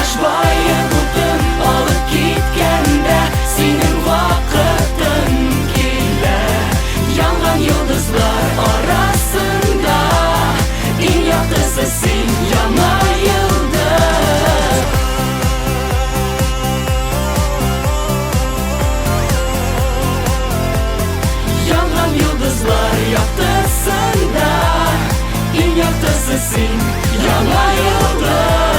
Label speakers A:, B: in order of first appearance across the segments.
A: Кояш баеп утын алып киткәндә Синең вакытың килә. Янган йолдызлар арасында Иң яктысы син, яңа йолдыз. Янган йолдызлар яктысында Иң яктысы син, яңа йолдыз.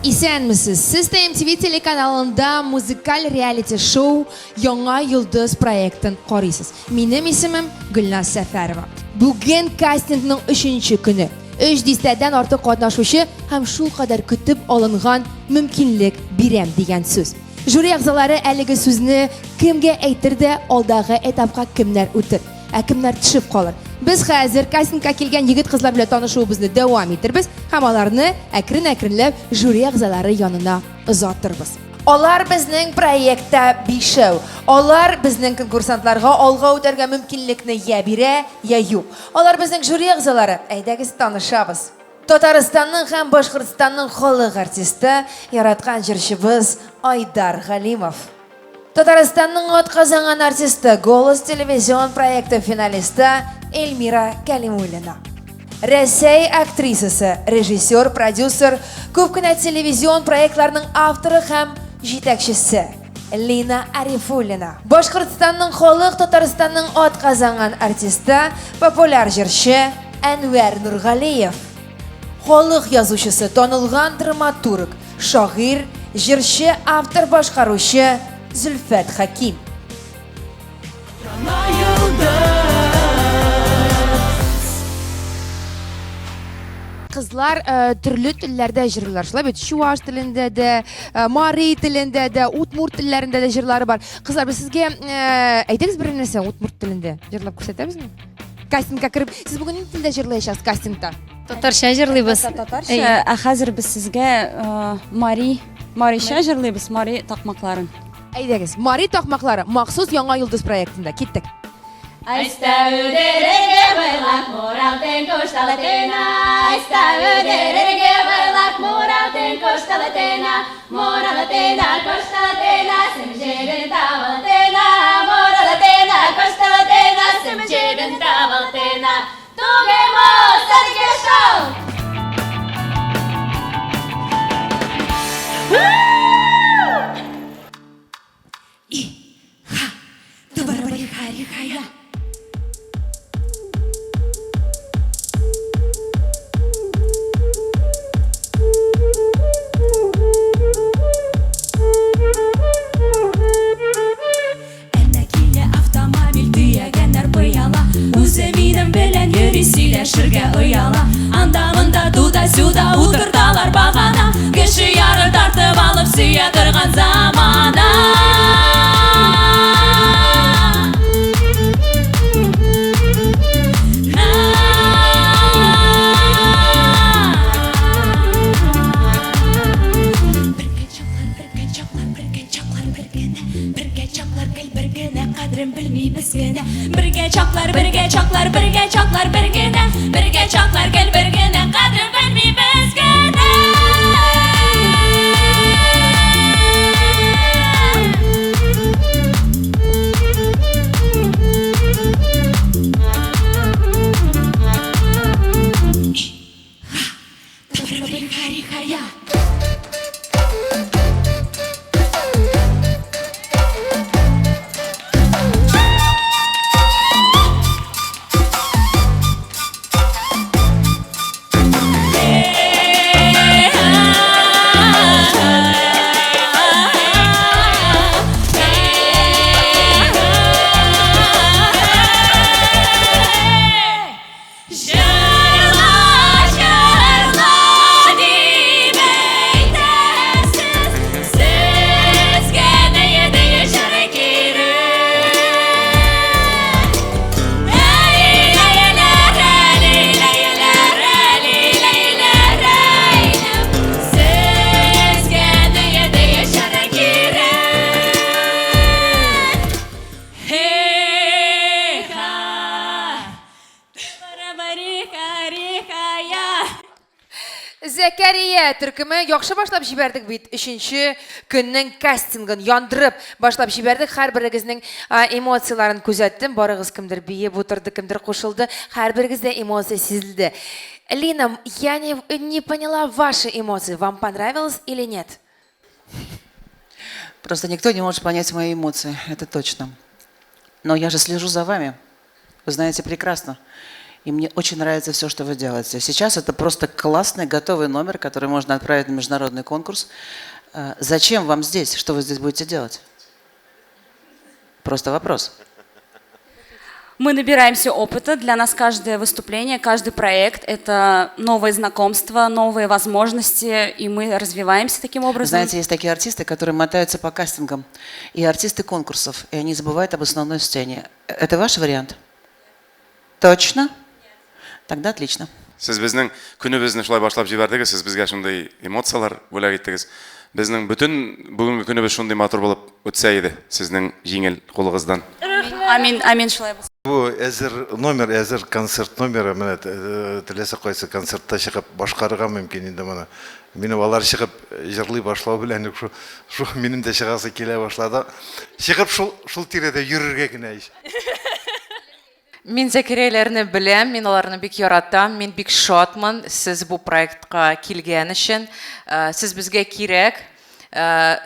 B: Исәнмесез! Сез TMTV телеканалында музыкаль реалити-шоу Яңа йолдыз проектын карыйсыз. Минем исемем Гөлназ Сәфәрова. Бүген кастингның өченче көне. Өч дистәдән артык катнашучы һәм шулкадәр көтеп алынган мөмкинлек бирәм дигән сүз. Жюри әгъзалары әлеге сүзне кемгә әйтер дә алдагы этапка кемнәр үтер, ә кемнәр төшеп калыр. Без хәзер кастингка килгән егет-кызлар белән танышуыбызны дәвам итербез һәм аларны әкрен-әкренләп жюри әгъзалары янына озатырбыз. Алар безнең проектта бишәү. Алар безнең конкурсантларга алга үтәргә мөмкинлекне я бирә, я юк. Алар безнең жюри әгъзалары. Әйдәгез, танышабыз. Татарстанның һәм Башкортстанның халык артисты, яраткан җырчыбыз Айдар Галимов. Татарстанның атказанган артисты, Голос телевизион проекты финалисты Эльмира Кәлимуллина. Рәсәй актрисасы, режиссер, продюсер, күп кенә телевизион проектларның авторы һәм җитәкчесе Лина Арифуллина. Башкортстанның халык, Татарстанның атказанган артисты, популяр җырчы Әнвәр Нургалиев. Халык язучысы, танылган драматург, шагыйрь, җырчы, автор, башкаручы Зөлфәт Хәким.
A: Яңа йолдыз.
B: Кызлар э, төрле телләрдә җырлыйлар. Шулай бит, чуаш телендә дә, э, мари телендә дә, удмурт телләрендә дә җырлары бар. Кызлар, без сезгә э, әйтегез бер нәрсә удмурт телендә җырлап күрсәтәбезме? Кастингка кереп, сез бүген нинди телдә җырлаячаксыз кастингта?
C: Татарча җырлыйбыз.
D: Татарча, ә хәзер без сезгә э, мари, марича җырлыйбыз, мари такмакларын.
B: Әйдәгез, мари такмаклары махсус Яңа йолдыз проектында. Киттек.
C: Айста үдерерге байлак муралтен кошталатена, айста үдерерге байлак муралтен кошталатена, муралатена кошталатена, семжерен табалатена, муралатена кошталатена, семжерен табалатена. Тугемо садике шоу!
B: И, ха, тубарабарихарихая.
A: Әнә килә автомобиль төягәннәр пыяла. Үзе минем белән йөри, сөйләшергә ояла. Анда-монда, туда-сюда утырталар багана. Кеше яры тартып алып сөя торган замана. Бергә чаклар, бергә чаклар, бергә чаклар, бер генә. Бергә чаклар, гел бер генә, кадерен белмибез генә. Бергә чаклар, бергә чаклар, бергә чаклар, бер генә. Бергә чаклар, гел бер генә, кадерен белмибез генә.
B: Зәкәрия төркеме яхшы башлап җибәрдек бит. Өченче көннең кастингын яндырып башлап җибәрдек. Һәрберегезнең эмоцияләрен күзәттем. Барыгыз кемдер биеп утырды, кемдер кушылды. Һәрберегездә эмоция сизелде. Лина, я не, не поняла ваши эмоции. Вам понравилось или нет?
E: Просто никто не может понять мои эмоции, это точно. Но я же слежу за вами. Вы знаете прекрасно. И мне очень нравится все, что вы делаете. Сейчас это просто классный, готовый номер, который можно отправить на международный конкурс. Зачем вам здесь? Что вы здесь будете делать? Просто вопрос.
D: Мы набираемся опыта. Для нас каждое выступление, каждый проект – это новые знакомства, новые возможности, и мы развиваемся таким образом.
E: Знаете, есть такие артисты, которые мотаются по кастингам, и артисты конкурсов, и они забывают об основной сцене. Это ваш вариант? Точно? Тогда отлично.
F: Сез безнең көнебезне шулай башлап җибәрдегез, сез безгә шундый эмоцияләр бүләк иттегез. Безнең бөтен бүгенге көнебез шундый матур булып үтсә иде сезнең җиңел кулыгыздан.
D: Амин, амин, шулай булсын.
G: Бу әзер номер, әзер концерт номеры, менә теләсә кайсы концертта чыгып башкарырга мөмкин инде моны. Минем алар чыгып җырлый башлау белән үк шул минем дә чыгасы килә башлады. Чыгып шул шул тирәдә йөрергә генә ич.
H: Мин Зәкәрияләрне беләм, мин аларны бик яратам, мин бик шатмын сез бу проектка килгән өчен. Сез безгә кирәк.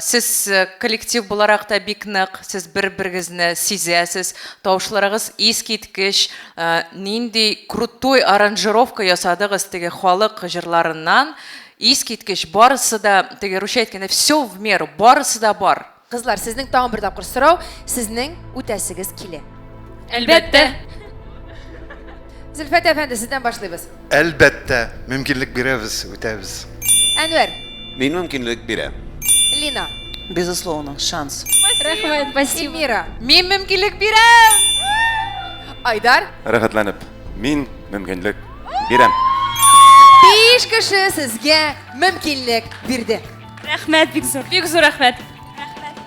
H: Сез коллектив буларак та бик нык, сез бер-берегезне сизәсез, тавышларыгыз искиткеч, нинди крутой аранжировка ясадыгыз теге халык җырларыннан, искиткеч, барысы да, теге русча әйткәндә, все в меру, барысы да бар.
B: Кызлар, сезнең тагын бер тапкыр сорау, сезнең үтәсегез килә?
A: Әлбәттә.
B: Зөлфәт әфәнде, сездән башлыйбыз.
G: Әлбәттә, мөмкинлек бирәбез, үтәбез.
B: Әнвәр.
I: Мин мөмкинлек бирәм.
B: Лина.
E: Безусловно, шанс.
C: Рәхмәт, спасибо.
B: Эльмира.
H: Мин мөмкинлек бирәм!
B: Айдар.
F: Рәхәтләнеп. Мин мөмкинлек бирәм.
B: Биш кеше сезгә мөмкинлек бирде.
D: Рәхмәт, бик зур.
A: Бик зур рәхмәт.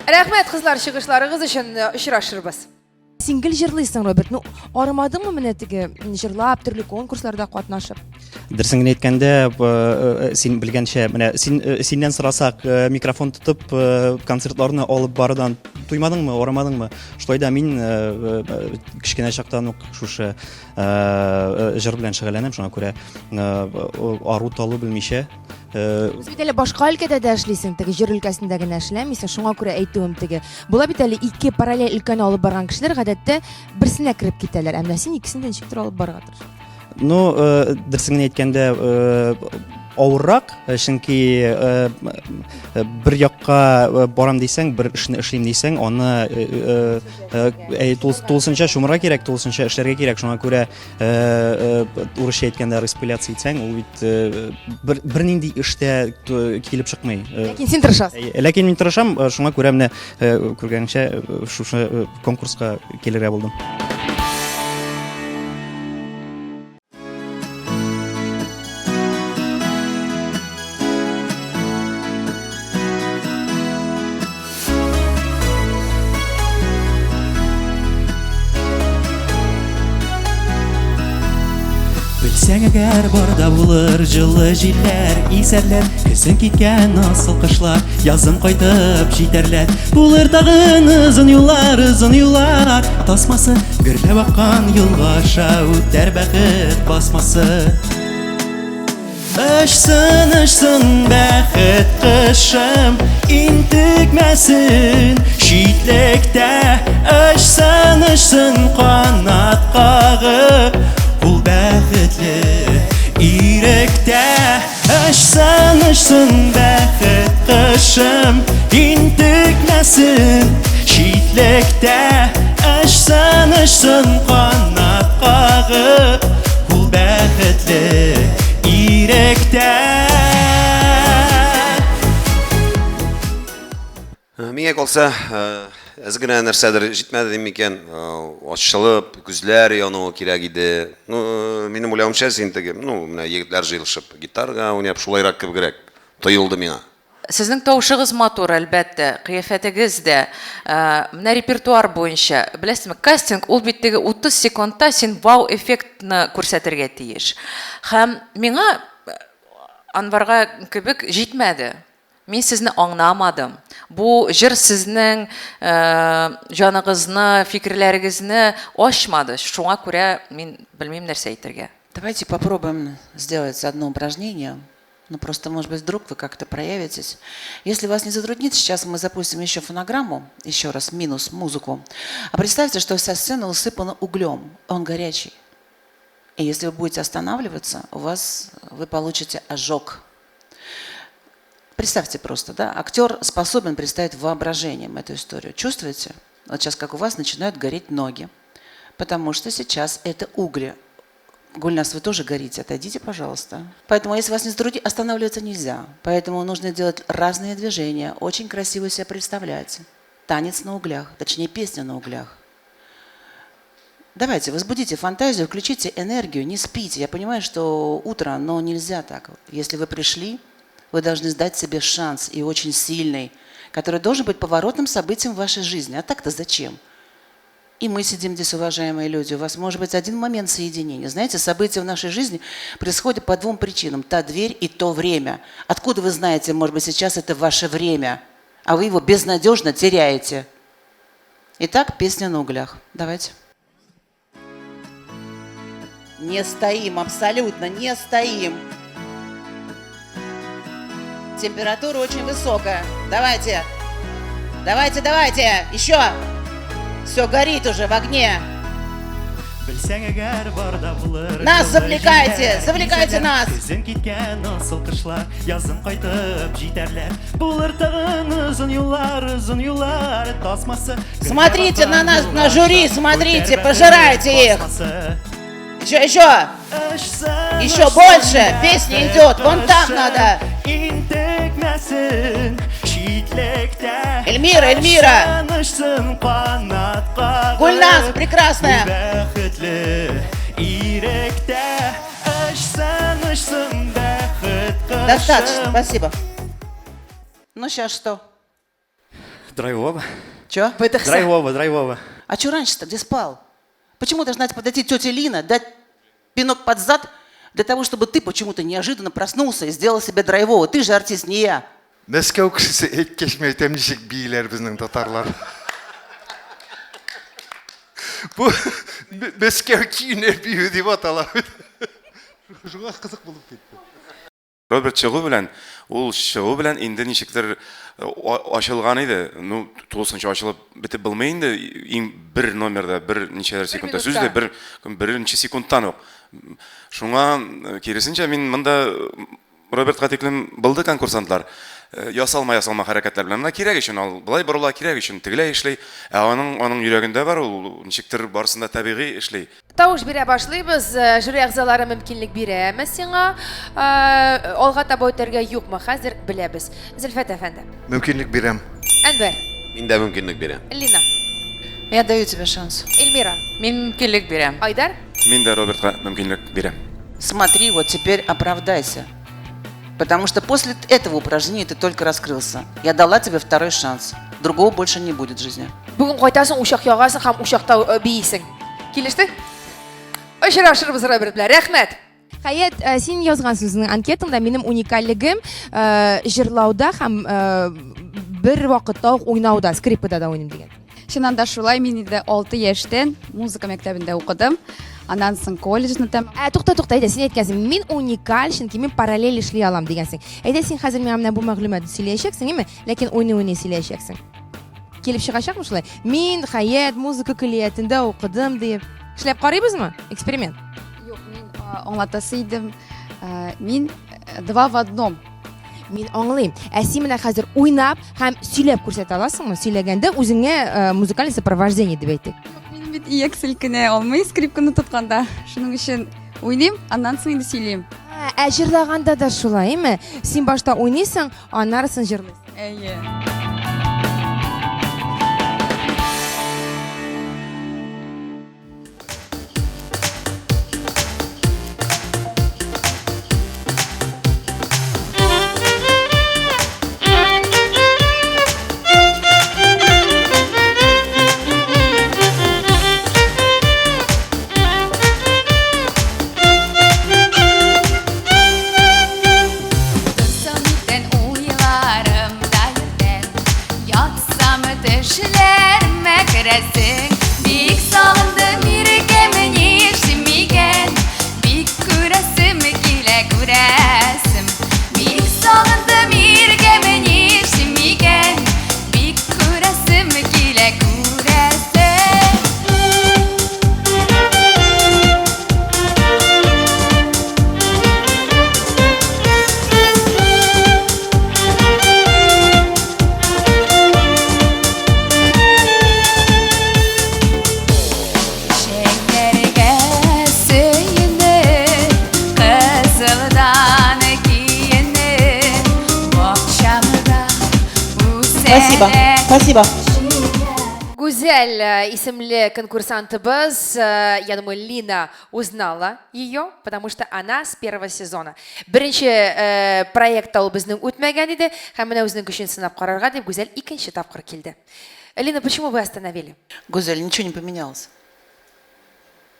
B: Рәхмәт, кызлар, чыгышларыгыз өчен очрашырбыз. Син гел җырлыйсың, Роберт. Ну, арымадыңмы менә теге җырлап, төрле конкурсларда катнашып?
J: Дөресен генә әйткәндә, син белгәнчә, менә син синнән сорасак, микрофон тотып концертларны алып барудан туймадыңмы, арымадыңмы? Шулай да мин кечкенә чактан ук шушы җыр белән шөгыльләнәм, шуңа күрә ару талу белмичә
B: Син бит әле башка өлкәдә дә эшлисең, теге җыр өлкәсендә генә эшләмисең, шуңа күрә әйтүем теге. Була бит әле ике параллель өлкәне алып барган кешеләр гадәттә берсенә кереп китәләр, ә менә син икесен дә ничектер алып барырга тырышасың.
J: Ну, дөресен генә әйткәндә, авыррак, чөнки бер якка барам дисәң, бер эшне эшлим дисәң, аны тулысынча чумырга кирәк, тулысынча эшләргә кирәк. Шуңа күрә урысча әйткәндә распыляться итсәң, ул бит бер бернинди эштә килеп чыкмый.
B: Ләкин син тырышасың.
J: Ләкин мин тырышам, шуңа күрә менә күргәнчә шушы конкурска килергә булдым.
K: Белсәң әгәр барда булыр җылы җилләр исәрләр, көзен киткән асыл кышлар, язын кайтып җитәрләр. Булыр тагын озын юллар, озын юллар тасмасы, гөрләп аккан юлга аша үтәр бәхет басмасы. Очсын, очсын бәхет кошым, интекмәсен читлектә. Очсын, очсын канат кагып, ул бәхетле иректә. Очсын, очсын бәхет кошым, интекмәсен читлектә. Очсын, очсын канат кагып, ул бәхетле иректә.
I: Миңа калса, әз генә нәрсәдер җитмәде дим микән, ачылып, күзләр януы кирәк иде. Ну, минем уйлавымча, син теге, ну, менә егетләр җыелышып, гитарга уйнап, шулайрак кебегрәк тоелды миңа.
H: Сезнең тавышыгыз матур, әлбәттә, кыяфәтегез дә. Менә репертуар буенча, беләсезме, кастинг ул бит теге 30 секундта син вау-эффектны күрсәтергә тиеш. Һәм миңа Анварга кебек җитмәде. Мин сезне аңнамадым. Бу җыр сезнең җаныгызны, фикерләрегезне ачмады. Шуңа күрә мин белмим нәрсә әйтергә.
E: Давайте попробуем сделать одно упражнение. Ну, просто, может быть, вдруг вы как-то проявитесь. Если вас не затруднит, сейчас мы запустим еще фонограмму, еще раз, минус музыку. А представьте, что вся сцена усыпана углем, он горячий. И если вы будете останавливаться, у вас, вы получите ожог. Представьте просто, да, актер способен представить воображением эту историю. Чувствуете? Вот сейчас как у вас начинают гореть ноги, потому что сейчас это угли. Гульнас, вы тоже горите, отойдите, пожалуйста. Поэтому, если вас не затруднит, останавливаться нельзя. Поэтому нужно делать разные движения, очень красиво себя представлять. Танец на углях, точнее, песня на углях. Давайте, возбудите фантазию, включите энергию, не спите. Я понимаю, что утро, но нельзя так. Если вы пришли, вы должны дать себе шанс, и очень сильный, который должен быть поворотным событием в вашей жизни. А так-то зачем? И мы сидим здесь, уважаемые люди, у вас может быть один момент соединения. Знаете, события в нашей жизни происходят по двум причинам. Та дверь и то время. Откуда вы знаете, может быть, сейчас это ваше время, а вы его безнадежно теряете. Итак, песня на углях. Давайте. Не стоим, абсолютно не стоим. Температура очень высокая. Давайте, давайте, давайте, еще. Все горит уже в огне. Нас завлекайте, завлекайте нас. Смотрите на нас, на жюри, смотрите, пожирайте их. Еще, еще. Еще больше. Песня идет. Вон там надо. Эльмира, Эльмира. Гульназ, прекрасная. Достаточно, спасибо. Ну, сейчас что?
J: Драйвово.
E: Че?
J: Драйвово, драйвово.
E: А что раньше-то? Где спал? Почему должна подойти тетя Лина, дать пинок под зад, для того, чтобы ты почему-то неожиданно проснулся и сделал себе драйвово? Ты же артист, не я.
G: Мәскәү кешесе әйткәч, мин әйтәм, ничек бииләр безнең татарлар. Бу Мәскәү көенә бию дип атала. Шуңа кызык булып китте.
F: Роберт чыгу белән, ул чыгу белән инде ничектер ачылган иде. Ну, тулысынча ачылып бетеп булмый инде. Иң бер номерда бер ничәдер секундта сүз дә бер беренче секундтан ук. Шуңа киресенчә мин монда Робертка тиклем булды конкурсантлар. Ясалма ясалма хәрәкәтләр белән. Менә кирәк өчен ал, былай борыла, кирәк өчен тегеләй эшли. Ә аның аның йөрәгендә бар ул, ничектер барысын да табигый эшли.
B: Тавыш бирә башлыйбыз. Жюри әгъзалары мөмкинлек бирәме сиңа? Алга таба үтәргә юкмы? Хәзер беләбез. Зөлфәт әфәнде.
G: Мөмкинлек бирәм.
B: Әнвәр.
I: Мин дә мөмкинлек бирәм.
B: Лина.
E: Я даю тебе шанс.
B: Эльмира.
H: Мин мөмкинлек бирәм.
B: Айдар.
F: Мин дә Робертка мөмкинлек бирәм.
E: Смотри, вот теперь оправдайся. Потому что после этого упражнения ты только раскрылся. Я дала тебе второй шанс. Другого больше не будет в жизни.
B: Бүген кайтасың, учак ягасың һәм учакта биисең. Килештек? Очрашырбыз Роберт белән. Рәхмәт. Хәят, син язгансың үзеңнең анкетаңда, минем уникальлегем җырлауда һәм бер вакытта ук уйнауда, скрипкада да уйныйм дигән.
C: Чыннан да шулай, мин инде 6 яшьтән музыка мәктәбендә укыдым. Аннан соң колледжны тәмам.
B: Ә, тукта, тукта, әйдә, син әйткәнсең, мин уникаль, чөнки мин параллель эшли алам дигәнсең. Әйдә, син хәзер миңа менә бу мәгълүматны сөйләячәксең, әйме? Ләкин уйный-уйный сөйләячәксең. Килеп чыгачакмы шулай? Мин Хәят музыка көллиятендә укыдым диеп. Эшләп карыйбызмы? Эксперимент.
C: Юк, мин аңлатасы идем. Мин два в одном.
B: Мин аңлыйм. Ә син менә хәзер уйнап һәм сөйләп күрсәтә аласыңмы? Сөйләгәндә үзеңә музыкальный сопровождение дип әйтик.
C: Юк, минем бит ияк селкенә алмый скрипканы тотканда. Шуның өчен уйныйм, аннан соң инде сөйлим.
B: Ә җырлаганда да шулай, әйме? Син башта уйныйсың, аннары җырлыйсың.
C: Әйе. күрәсем. Бик сагындым иркәме, нишлим икән? Бик күрәсем килә, күрәсем. Чәчәкләргә сөенеп, кызылдан киенеп, бакчамда
E: Спасибо. Спасибо.
B: Гүзәл исемле конкурсантыбыз, я думаю, Лина узнала ее, потому что она с первого сезона. Беренче проектта ул безнең үтмәгән иде, һәм менә үзенең көчен сынап карарга дип Гүзәл икенче тапкыр килде. Лина, почему вы остановили?
E: Гузель, ничего не поменялось.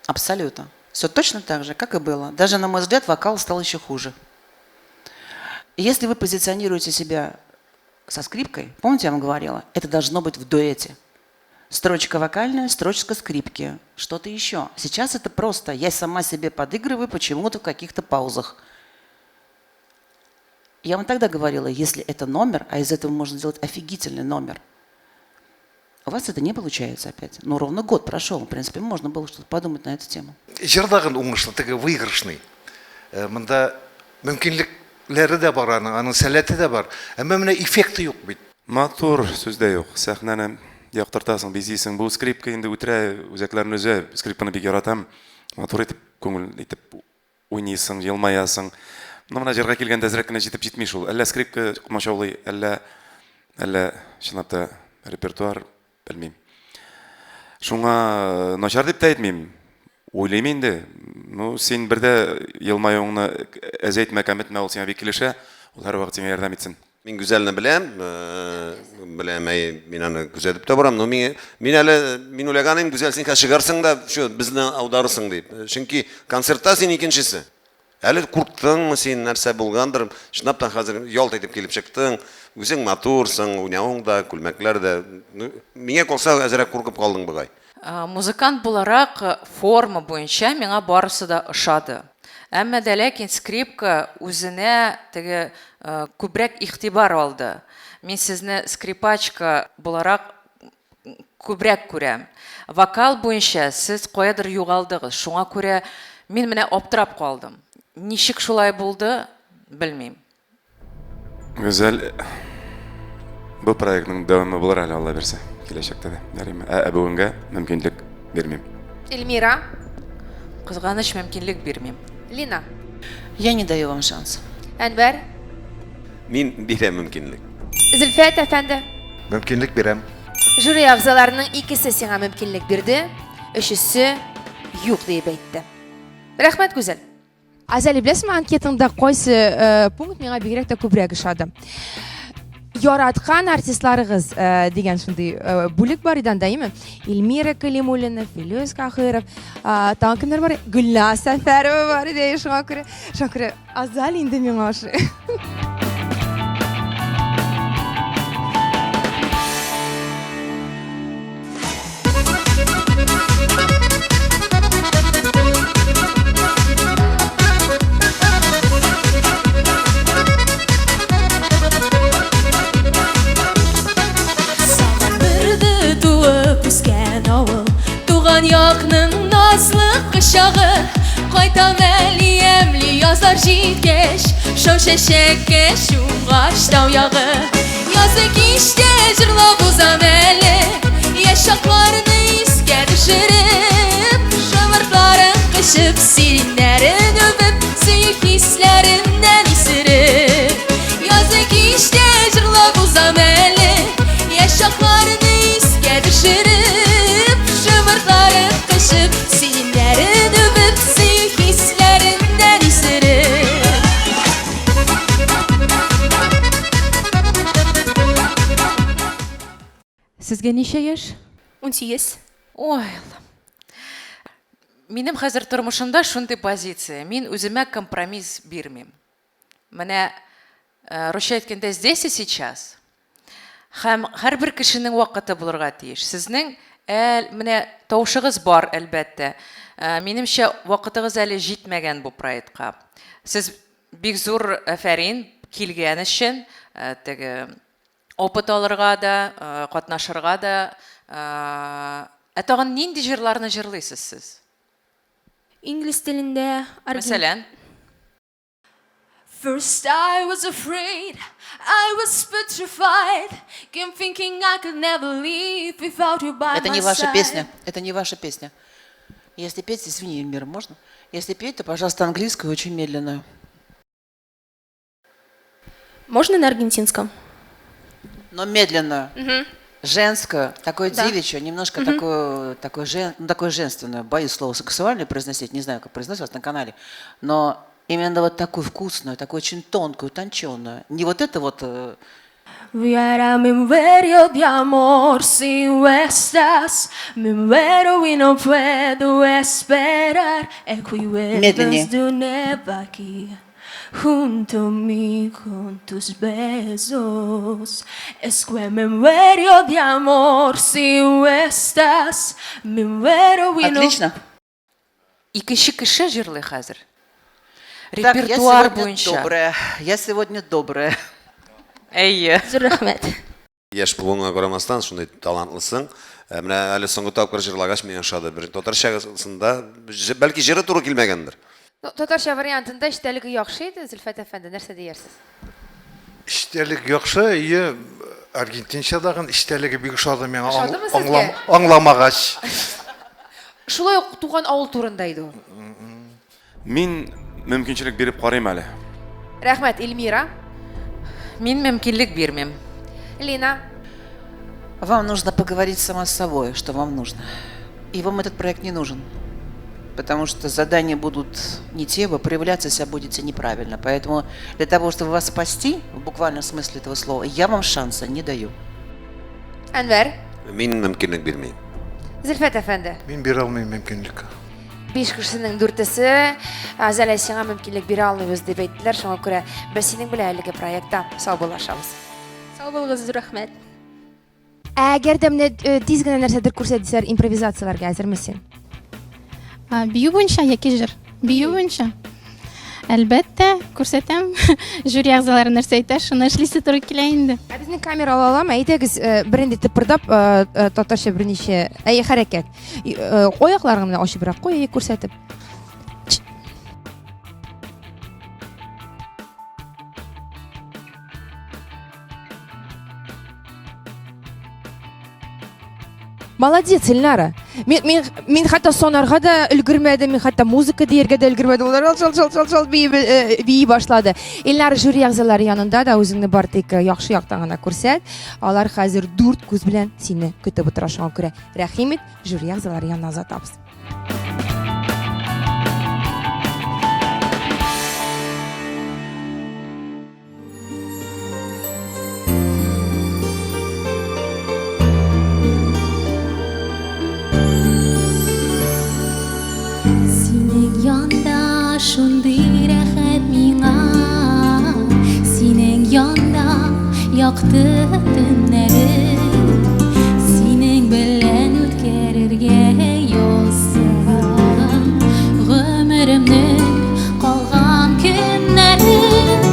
E: Абсолютно. Все точно так же, как и было. Даже, на мой взгляд, вокал стал еще хуже. Если вы позиционируете себя со скрипкой, помните, я вам говорила, это должно быть в дуэте. Строчка вокальная, строчка скрипки, что-то еще. Сейчас это просто я сама себе подыгрываю почему-то в каких-то паузах. Я вам тогда говорила, если это номер, а из этого можно сделать офигительный номер, у вас это не получается опять. Ну, ровно год прошел, в принципе, можно было что-то подумать на эту тему.
G: Җырлаган уңышлы, теге выигрышный. Монда мөмкинлекләре дә бар аның, аның сәләте дә бар. Әмма менә эффекты юк бит.
F: Матур, сүз дә юк. Сәхнәне яктыртасың, бизисең. Бу скрипка инде үтерә, үзәкләрне өзә. Скрипканы бик яратам. Матур итеп, күңел итеп уйныйсың, елмаясың. Но менә җырга килгәндә әзрәк кенә җитеп җитми шул. Әллә скрипка комачаулый, әллә әллә чынлап та репертуар, белмим. Шуңа начар дип тә әйтмим. Уйлыйм инде. Ну, син бер дә елмаюыңны әзәйтмә, кәметмә, ул сиңа бик килешә. Ул һәрвакыт сиңа ярдәм итсен.
I: Мин Гүзәлне беләм, беләм, әй, мин аны күзәтеп тә барам, но мин, мин әле, мин уйлаган идем, Гүзәл, син хәзер чыгарсың да, всё, безне аударырсың дип. Чөнки концертта син икенчесе. Әле курктыңмы син, нәрсә булгандыр, чынлап та хәзер ялт итеп килеп чыктың, үзең матурсың, уйнавың да, күлмәкләр дә. Ну, миңа калса, әзрәк куркып калдың бугай.
H: Музыкант буларак, форма буенча миңа барысы да ошады. Әмма дә ләкин скрипка үзенә теге күбрәк игътибар алды. Мин сезне скрипачка буларак күбрәк күрәм. Вокал буенча сез каядыр югалдыгыз. Шуңа күрә мин менә аптырап калдым. Ничек шулай булды, белмим.
F: Гүзәл, бу проектның дәвамы булыр әле, Алла бирсә, киләчәктә дә. Ярыймы? Ә бүгенгә мөмкинлек бирмим.
B: Эльмира.
H: Кызганыч, мөмкинлек бирмим.
B: Лина.
E: Я не даю вам шанс.
B: Әнвәр.
I: Мин бирәм мөмкинлек.
B: Зөлфәт әфәнде.
G: Мөмкинлек бирәм.
B: Жюри әгъзаларының икесе сиңа мөмкинлек бирде, өчесе юк диеп әйтте. Рәхмәт, Гүзәл. Азәли, беләсеңме, анкетаңда кайсы пункт миңа бигрәк тә күбрәк ошады? Яраткан артистларыгыз дигән шундый бүлек бар иде анда, әйеме? Эльмира Калимуллина, Филүс Кахиров, тагын кемнәр бар? Гөлназ Сәфәрова бар иде, шуңа күрә, шуңа күрә Азаль инде миңа ошый.
A: Сагындырды туып үскән авыл, Туган якның назлы кочагы. Кайтам әле ямьле язлар җиткәч, Шау чәчәккә чумгач тау ягы. Язы кичтә җырлап узам әле, Яшь чакларны искә төшереп, Шомыртларын кочып, сиреннәрен үбеп, Сөю хисләреннән исереп. Язы кичтә җырлап узам әле, Яшь чакларны искә төшереп, Шомыртларын кочып, сиреннәрен үбеп, Сөю хисләреннән исереп.
H: Сезгә ничә яшь?
L: 18.
H: Ой, Аллам. Минем хәзер тормышымда шундый позиция. Мин үземә компромисс бирмим. Менә русча әйткәндә здесь и сейчас. Һәм һәрбер кешенең вакыты булырга тиеш. Сезнең әл, менә тавышыгыз бар, әлбәттә. Минемчә, вакытыгыз әле җитмәгән бу проектка. Сез Бик зур әфәрин килгән өчен, теге опыт алырга да, катнашырга да. Ә тагын нинди җырларны җырлыйсыз сез?
L: Инглиз телендә.
H: Мәсәлән?
L: First I was afraid, I was petrified, kept thinking I could never live without you by
E: Это
L: my
E: не ваша
L: side.
E: песня. Это не ваша песня. Если петь, извини, Эльмира, можно? Если петь, то, пожалуйста, английскую очень медленную.
L: Можно на аргентинском?
E: Но медленную.
L: Мгм.
E: Женскую, такое
L: Да.
E: девичью, немножко
L: Мгм.
E: такую, такую, жен, ну, такую женственную. Боюсь слово сексуальное произносить, не знаю, как произносить на канале. Но именно вот такую вкусную, такую очень тонкую, утонченную. Не вот это вот...
L: Viera, me muero de amor si no estás. Me muero y no puedo esperar.
E: Медленнее.
L: Equivedos de nuevo aquí. Junto a mí con tus besos. Es que me muero de amor si no estás. Me muero y no.
E: Отлично.
H: Икенче кеше җырлый хәзер.
E: Так, я
H: Репертуар
E: сегодня
H: буенча.
E: добрая. Я сегодня добрая.
H: Әйе.
L: Зур рәхмәт.
I: Яшь булуыңа карамастан, шундый талантлысың. Ә, Менә әле соңгы тапкыр җырлагач миңа ошады. Бер татарчасында бәлки җыры туры килмәгәндер.
B: Ну, татарча вариантында эчтәлеге яхшы иде, Зөлфәт әфәнде, нәрсә диярсез?
G: Эчтәлек яхшы, әйе, аргентинчадагын эчтәлеге бик ошады миңа.
B: Ошадымы сезгә?
G: Аңламагач.
B: Шулай ук туган авыл турында иде ул.
F: Мин мөмкинчелек биреп карыйм әле.
B: Рәхмәт, Эльмира.
H: Мин мөмкинлек бирмим.
B: Лина.
E: Вам нужно поговорить сама с собой, что вам нужно. И вам этот проект не нужен. Потому что задания будут не те, вы проявляться себя будете неправильно. Поэтому для того, чтобы вас спасти, в буквальном смысле этого слова, я вам шанса не даю.
B: Әнвәр.
I: Мин мөмкинлек бирмим.
B: Зөлфәт әфәнде.
G: Мин бирә алмыйм мөмкинлек.
B: Биш кешенең дүртесе Азалия сиңа мөмкинлек бирә алмыйбыз дип әйттеләр. Шуңа күрә без синең белән әлеге проектта саубуллашабыз.
L: Сау булыгыз, зур рәхмәт.
B: Ә әгәр дә менә тиз генә нәрсәдер күрсәт дисәләр, импровизацияләргә әзерме син?
M: Бию буенча яки җыр? Бию буенча. Әлбәттә, күрсәтәм. Жюри әгъзалары нәрсә әйтә, шуны эшлисе туры килә инде.
B: Ә безнең камера ала аламы? Әйдәгез, бернинди тыпырдап, татарча берничә, әйе, хәрәкәт. Аякларыңны менә ачыбрак куй, әйе, күрсәтеп. Молодец, Эльнара. Мин хәтта сонарга да өлгермәдем, мин хәтта музыка дияргә дә өлгермәдем. Улар шал, шал, шал, шал бии башлады. Эльнара жюри әгъзалары янында да үзеңне бар тик яхшы яктан гына күрсәт. Алар хәзер дүрт күз белән сине көтеп утыра, шуңа күрә рәхим ит, жюри әгъзалары янына озатабыз.
A: Синең янда шундый рәхәт миңа, синең янда якты төннәрем, синең белән үткәрергә язсын гомеремнең калган көннәрен,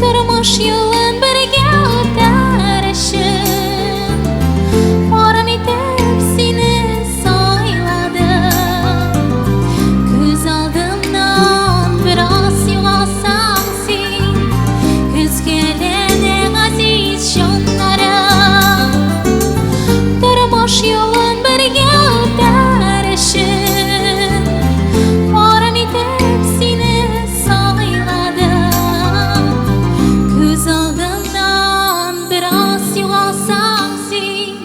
A: тормыш юлын бергә үтәр өчен, парым итеп сине сайладым. Күз алдымнан бераз югалсаң син, өзгәләнә газиз җаннарым. Тормыш юлын бергә үтәр өчен, парым итеп сине сайладым. Күз алдымнан бераз югалсаң син,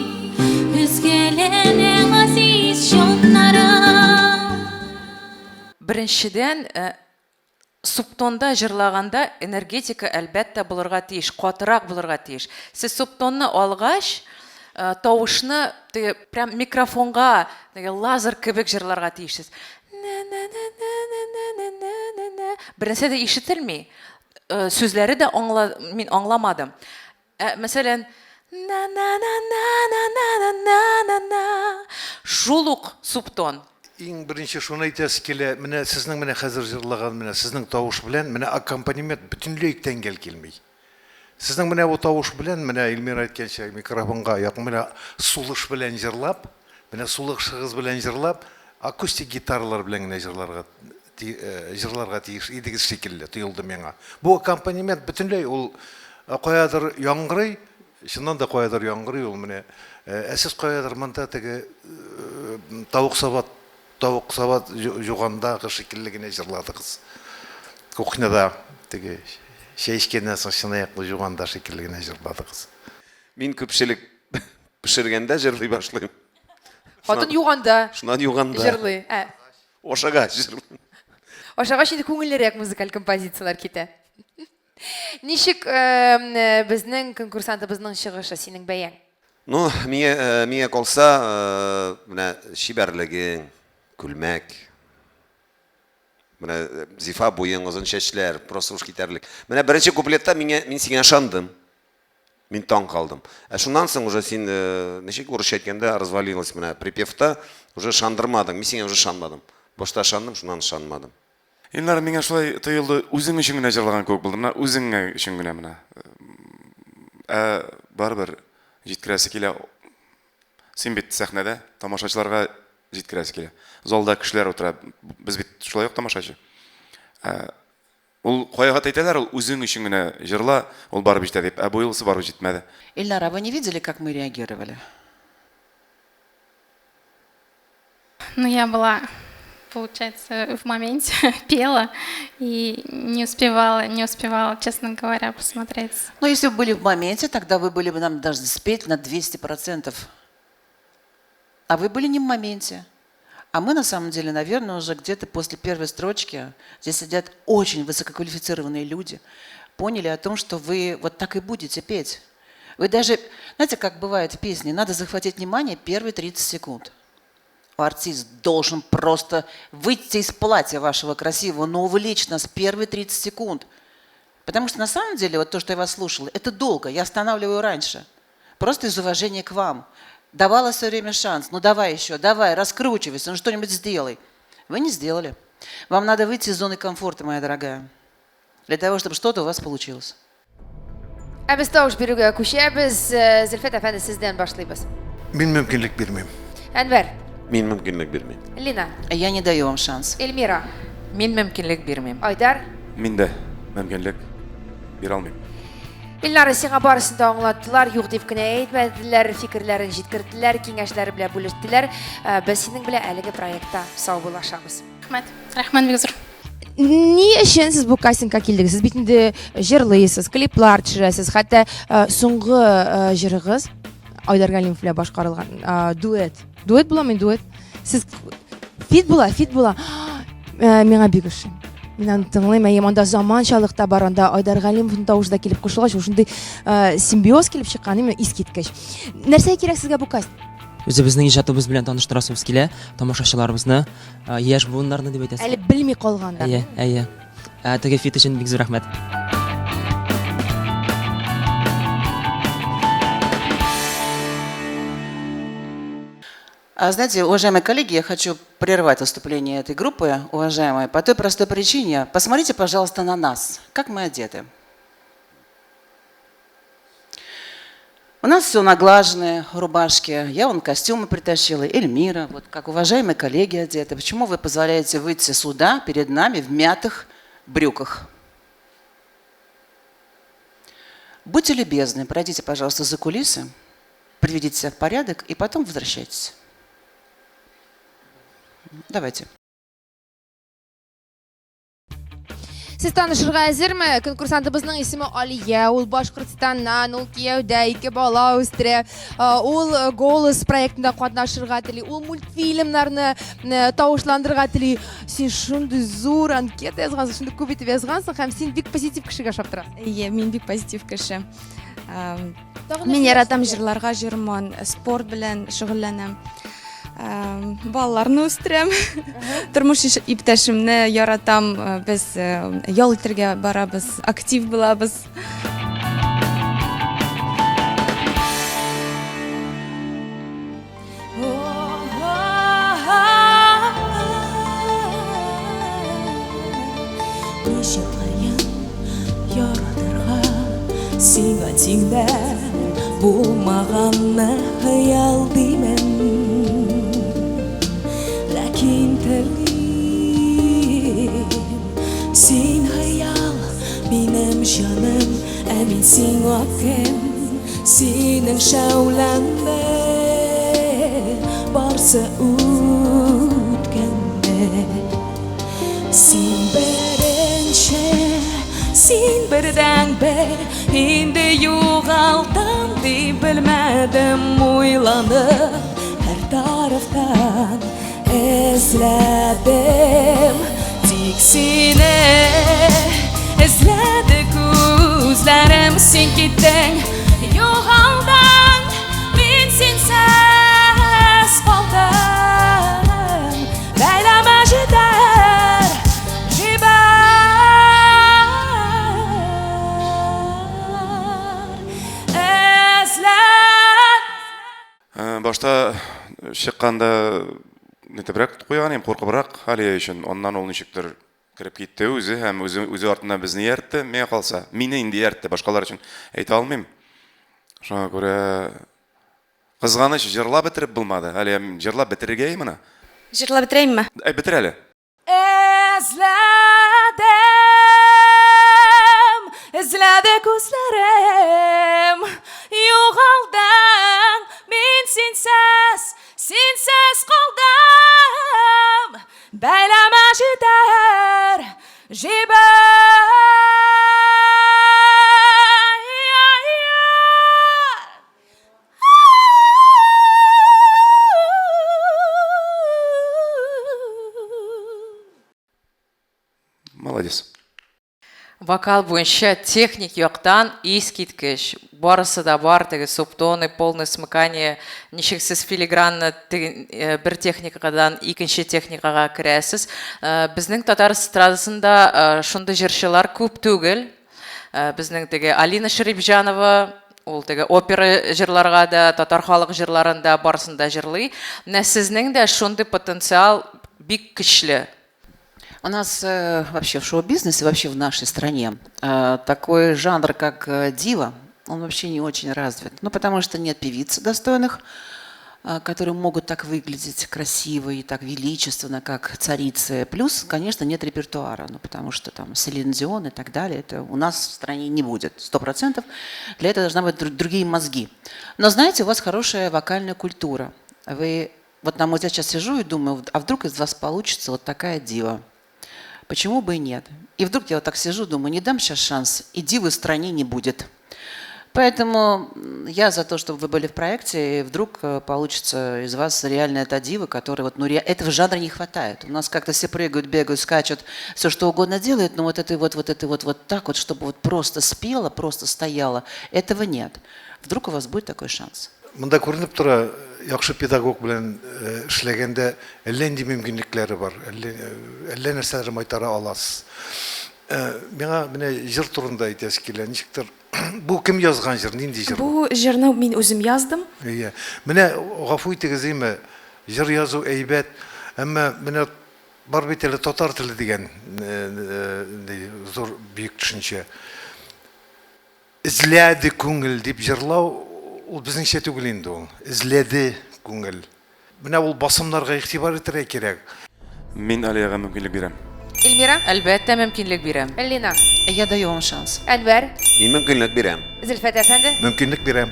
A: өзгәләнә газиз җаннарым.
H: Беренчедән, субтонда җырлаганда энергетика әлбәттә булырга тиеш, катырак булырга тиеш. Сез субтонны алгач, тавышны теге прям микрофонга, теге лазер кебек җырларга тиешсез. Бернәрсә дә ишетелми. Сүзләре дә мин аңламадым. Мәсәлән, на-на-на-на-на-на-на-на-на. Шул ук субтон.
G: Иң беренче шуны әйтәсе килә, менә сезнең менә хәзер җырлаган менә сезнең тавыш белән менә аккомпанемент бөтенләй тәңгәл килми. Сезнең менә бу тавыш белән, менә Эльмира әйткәнчә, микрофонга якын менә сулыш белән җырлап, менә сулышыгыз белән җырлап, акустик гитаралар белән генә җырларга җырларга тиеш идегез шикелле тоелды миңа. Бу аккомпанемент бөтенләй ул каядыр яңгырый, Чыннан да каядыр яңгырый ул менә. Ә сез каядыр монда теге тавык сабат, тавык сабат жугандагы шикелле генә җырладыгыз. Кухняда теге чәй эчкәннән соң чынаякны жуганда шикелле генә җырладыгыз.
I: Мин күпчелек пешергәндә җырлый башлыйм.
B: Хатын юганда.
I: Шуннан юганда.
B: Җырлый. Ә.
I: Ашагач җырлыйм.
B: Ашагач инде күңеллерәк музыкаль композицияләр китә. Ничек безнең конкурсантыбызның чыгышы, синең бәяң?
I: Ну, миңа, миңа калса, менә чибәрлегең, күлмәк, менә зифа буең, озын чәчләр, просто уж китәрлек. Менә беренче куплетта миңа, мин сиңа ышандым. Мин таң калдым. Ә шуннан соң уже син, ничек урысча әйткәндә, развалилась менә припевта, уже ышандырмадың. Мин сиңа уже ышанмадым. Башта ышандым, шуннан ышанмадым.
F: Илнар, миңа шулай тоелды, үзең өчен генә җырлаган кебек булды. Менә үзең өчен генә менә. Ә барыбер җиткерәсе килә. Син бит сәхнәдә, тамашачыларга җиткерәсе килә. Залда кешеләр утыра. Без бит шулай ук тамашачы. Ә, ул кайгат әйтәләр, ул үзең өчен генә җырла, ул барып җитә дип. Ә бу юлысы барып җитмәде.
E: Илнар, а вы не видели, как мы реагировали?
M: Ну, я была, получается, в моменте пела и не успевала, не успевала, честно говоря, посмотреть.
E: Ну, если бы были в моменте, тогда вы были бы нам должны спеть на 200%. А вы были не в моменте. А мы, на самом деле, наверное, уже где-то после первой строчки, здесь сидят очень высококвалифицированные люди, поняли о том, что вы вот так и будете петь. Вы даже, знаете, как бывает в песне, надо захватить внимание первые 30 секунд. Артист должен просто выйти из платья вашего красивого, но увлечь нас первые 30 секунд. Потому что на самом деле, вот то, что я вас слушала, это долго, я останавливаю раньше. Просто из уважения к вам. Давала все время шанс, ну давай еще, давай, раскручивайся, ну что-нибудь сделай. Вы не сделали. Вам надо выйти из зоны комфорта, моя дорогая, для того, чтобы что-то у вас получилось.
B: Ә без тавыш бирүгә күчәбез. Э, Зөлфәт әфәнде, сездән башлыйбыз.
G: Мин мөмкинлек бирмим.
B: Әнвәр.
I: Мин мөмкинлек бирмим.
B: Лина.
E: Я не даю вам шанс.
B: Эльмира.
H: Мин мөмкинлек бирмим.
B: Айдар.
F: Мин дә мөмкинлек бирә алмыйм.
B: Илнара, сиңа барысын да аңлаттылар, юк дип кенә әйтмәделәр, фикерләрен җиткерделәр, киңәшләре белән бүлештеләр. Э, без синең белән әлеге проектта саубуллашабыз.
M: Рәхмәт. Рәхмәт бик зур.
B: Ни өчен сез бу кастингка килдегез? Сез бит инде җырлыйсыз, клиплар төшерәсез, хәтта э, соңгы э, җырыгыз Айдар Галимов белән башкарылган э, дуэт. Дуэт буламы дуэт? Сез фит була, фит була. Миңа бик ошый. Мин аны тыңлыйм, әйе, анда заманчалык та бар, анда Айдар Галимовның тавышы да килеп кушылгач, шундый симбиоз килеп чыккан, именно искиткеч. Нәрсә кирәк сезгә бу кастинг?
J: Үзебезнең иҗатыбыз белән таныштырасыбыз килә тамашачыларыбызны. Яшь буыннарны дип әйтәсез.
B: Әле белми калганнар.
J: Әйе, әйе. Ә, теге фит өчен бик зур рәхмәт.
E: А знаете, уважаемые коллеги, я хочу прервать выступление этой группы, уважаемые, по той простой причине. Посмотрите, пожалуйста, на нас, как мы одеты. У нас все наглаженные рубашки. Я вон костюмы притащила, Эльмира, вот как уважаемые коллеги одеты. Почему вы позволяете выйти сюда перед нами в мятых брюках? Будьте любезны, пройдите, пожалуйста, за кулисы, приведите себя в порядок и потом возвращайтесь. Давайте.
B: Сез танышырга әзерме? Конкурсантыбызның исеме Алия, ул Башкортстаннан, ул кияүдә, ике бала үстерә. Ул э, Голос проектында катнашырга тели, ул мультфильмнарны э, тавышландырырга тели. Син шундый зур анкета язгансың, шундый күп итеп язгансың һәм син бик позитив кешегә ошап торасың.
C: Әйе, мин бик позитив кеше. Мин яратам җырларга, җырман, спорт белән шөгыльләнәм. Балаларны үстерәм. Тормыш иптәшемне яратам. Без ял итәргә барабыз, актив булабыз.
A: Яратырга сиңа тиңнәр булмаганны хыял димен. Ләкин телим, син хыял, минем җаным, ә мин сиңа кем? Синең шәүләңне барсы үткәнне. Син беренче, син бердәнбер, инде югалтам дип белмәдем уйланып, һәр тарафтан эзләдем. Тик сине эзләде күзләрем, син киттең, югалдың, мин синсез калдым. Бәйләмә җитәр, җибәр. Эзләп.
F: Башта чыкканда нитебрәк куйган идем, куркыбрак Алия өчен. Аннан ул ничектер кереп китте үзе һәм үзе, үзе артыннан безне ияртте, миңа калса. Мине инде ияртте, башкалар өчен әйтә алмыйм. Шуңа күрә кызганыч, җырлап бетереп булмады. Алия, җырлап бетерергә моны.
C: Җырлап бетерәемме?
F: Әй, бетер әле.
A: Эзләдем, эзләде күзләрем, югалдың, мин синсез, синсез калдым. Бәйләмә җитәр, җибәр.
F: Молодец.
H: Вокал буенча техник яктан искиткеч. Барысы да бар, теге субтоны, полное смыкание, ничек сез филигранно теге, бер техникадан икенче техникага керәсез. Безнең татар эстрадасында шундый җырчылар күп түгел. Безнең теге Алина Шәрипҗанова, ул теге опера җырларга да, татар халык җырларын да, барысын да җырлый. Менә сезнең дә шундый потенциал бик көчле.
E: У нас вообще в шоу-бизнесе, вообще в нашей стране такой жанр, как дива, он вообще не очень развит. Ну, потому что нет певиц достойных, которые могут так выглядеть красиво и так величественно, как царицы. Плюс, конечно, нет репертуара, ну, потому что там Селин Дион и так далее, это у нас в стране не будет, 100%. Для этого должна быть другие мозги. Но, знаете, у вас хорошая вокальная культура. Вы, вот на мой взгляд, сейчас сижу и думаю, а вдруг из вас получится вот такая дива? Почему бы и нет? И вдруг я вот так сижу, думаю, не дам сейчас шанс, и дивы в стране не будет. Поэтому я за то, чтобы вы были в проекте, и вдруг получится из вас реальная та дива, которая вот, ну, этого жанра не хватает. У нас как-то все прыгают, бегают, скачут, все что угодно делают, но вот это вот, вот это вот, вот так вот, чтобы вот просто спела, просто стояла, этого нет. Вдруг у вас будет такой шанс.
G: Монда күренеп тора, яхшы педагог белән эшләгәндә әллә нинди мөмкинлекләре бар, әллә нәрсәләр майтара аласыз. Миңа менә җыр турында әйтәсе килә, ничектер бу кем язган җыр, нинди җыр
L: бу? Бу җырны мин үзем яздым.
G: Әйе. Менә гафу итегез, әйме, җыр язу әйбәт, әмма менә бар бит әле татар теле дигән зур бөек төшенчә. Эзләде күңел дип җырлау ул безнеңчә түгел инде ул. Эзләде күңел. Менә ул басымнарга игътибар итәргә кирәк.
F: Мин Алиягә мөмкинлек бирәм.
B: Эльмира?
H: Әлбәттә, мөмкинлек бирәм.
B: Элина?
E: Я даю вам шанс.
B: Әнвәр?
I: Мин мөмкинлек бирәм.
B: Зөлфәт әфәнде?
G: Мөмкинлек бирәм.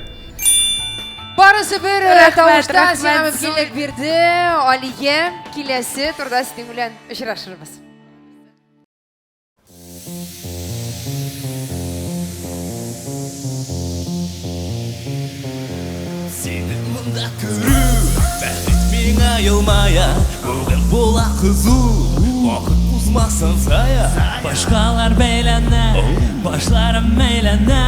B: Барысы бер
L: Рәхмәт,
B: тавыштан сиңа
L: рәхмәт,
B: мөмкинлек бирде. Алия, киләсе турда синең белән очрашырбыз.
K: Сине монда күрү бәхет миңа елмая, бүген була кызу, вакыт узмасын зая. Башкалар бәйләнә, башларым әйләнә,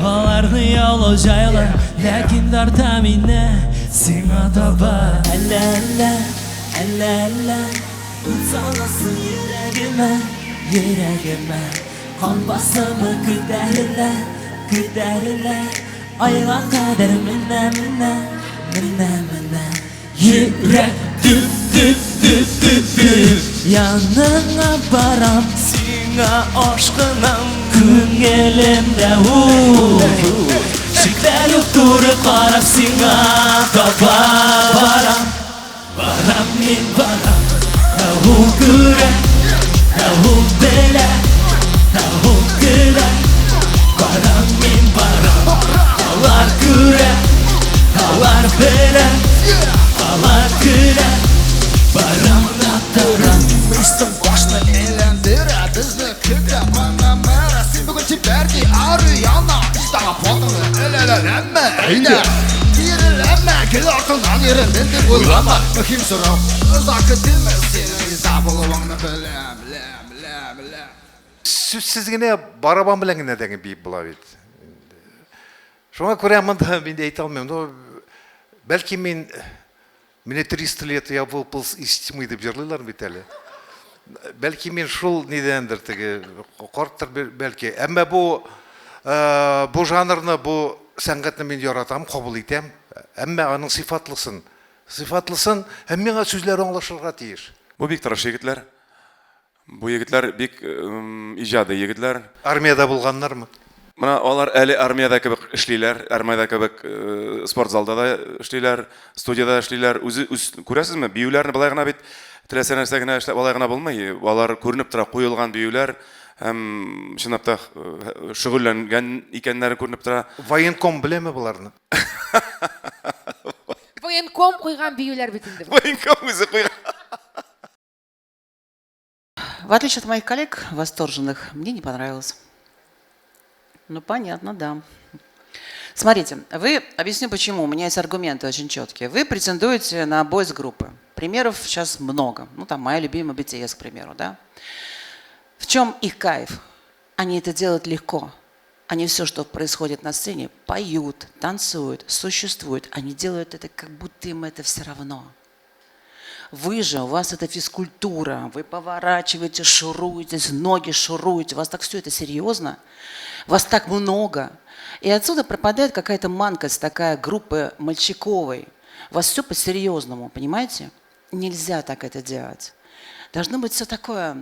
K: аларны яулау җайлы, ләкин тарта мине сиңа таба. Әллә, әллә, әллә, әллә, ут саласың йөрәгемә, йөрәгемә. Кан басымы күтәрелә, күтәрелә, айга кадәр менә, менә, менә, менә. Йөрәк дөп, дөп, дөп, дөп, дөп. Яныңа барам, сиңа ашкынам. Күңел Күңелемдә ут. Шикләр юк туры карап сиңа таба барам. Барам мин барам. Ә ул күрә, ә ул белә, ә ул көлә. Барам мин барам. Алар күрә, алар белә, алар көлә. Барам да торам.
N: Мисың башны әйләндерә, безне көтә Панамера. Син бүген чибәр ди, Ариана. Инста фотоны эләләнмә, әйдә. Киреләнмә, гел артыннан йөрермен дип уйлама. Мөһим сорау, озак көтелмә, синең риза булуыңны беләм, беләм, беләм, беләм.
G: Сүзсез генә барабан белән генә дә биеп була бит. Шуңа күрә монда мин әйтә алмыйм. Ну, бәлки мин мне 300 лет, я выполз из тьмы дип җырлыйлар бит әле. Бәлки мин шул нидәндер теге карттыр бәлки. Әмма бу бу жанрны, бу сәнгатьне мин яратам, кабул итәм. Әмма аның сыйфатлысын, сыйфатлысын һәм миңа сүзләр аңлашырга тиеш.
F: Бу бик тырыш егетләр. Бу егетләр бик иҗади егетләр.
G: Армиядә булганнармы?
F: Менә алар әле армиядә кебек эшлиләр, армиядә кебек спортзалда да эшлиләр, студиядә эшлиләр. Үзе үз күрәсезме, биюләрне болай гына бит теләсә нәрсә генә эшләп алай гына булмый. Алар күренеп тора, куелган биюләр һәм чынлап та шөгыльләнгән икәннәре күренеп тора.
G: Военком беләме боларны?
B: Военком куйган биюләр бит инде бу.
F: Военком үзе куйган.
E: В отличие от моих коллег восторженных, мне не понравилось. Ну, понятно, да. Смотрите, вы, объясню почему, у меня есть аргументы очень четкие. Вы претендуете на бойс группы. Примеров сейчас много. Ну, там, моя любимая BTS, к примеру, да. В чем их кайф? Они это делают легко. Они все, что происходит на сцене, поют, танцуют, существуют. Они делают это, как будто им это все равно. Вы же, у вас это физкультура, вы поворачиваете, шуруетесь, ноги шуруете, у вас так все это серьезно, вас так много. И отсюда пропадает какая-то манкость, такая группы мальчиковой. У вас все по-серьезному, понимаете? Нельзя так это делать. Должно быть все такое,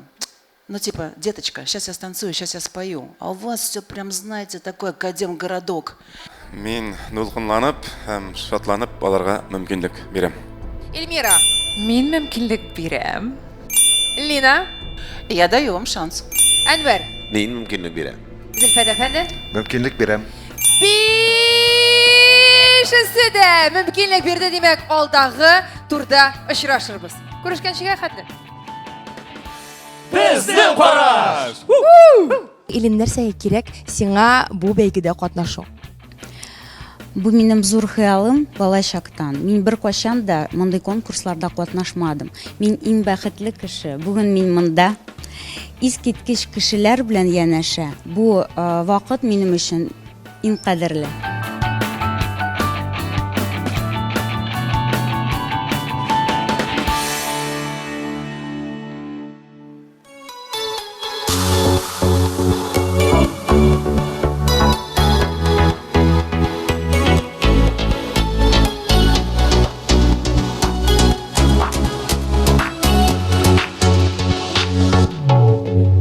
E: ну типа, деточка, сейчас я станцую, сейчас я спою. А у вас все прям, знаете, такое академгородок.
F: Мин дулкынланып һәм шатланып аларга мөмкинлек бирәм.
B: Эльмира.
H: Мин мөмкинлек бирәм.
B: Лина.
E: Я даю вам шанс.
B: Әнвәр.
I: Мин мөмкинлек бирәм.
B: Зөлфәт әфәнде.
G: Мөмкинлек бирәм.
B: Бишесе дә мөмкинлек бирде, димәк, алдагы турда очрашырбыз. Күрешкәнчегә хәтле.
K: Безнең караш!
B: Илин, нәрсәгә кирәк сиңа бу бәйгедә катнашу?
O: Бу минем зур хыялым балачактан. Мин беркайчан да мондый конкурсларда катнашмадым. Мин иң бәхетле кеше. Бүген мин монда. Искиткеч кешеләр белән янәшә. Бу вакыт минем өчен иң кадерле.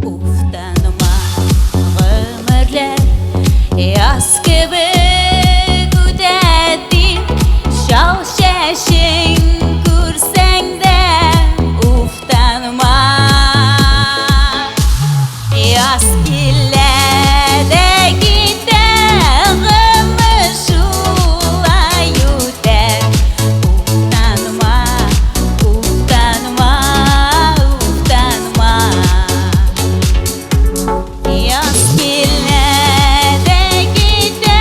A: Уфтанма, гомерләр яз кебек үтә дип, чал чәчең күрсәң дә, уфтанма. Яз килә дә китә, гомер шулай үтә. Уфтанма, уфтанма, уфтанма. Яз килә дә китә,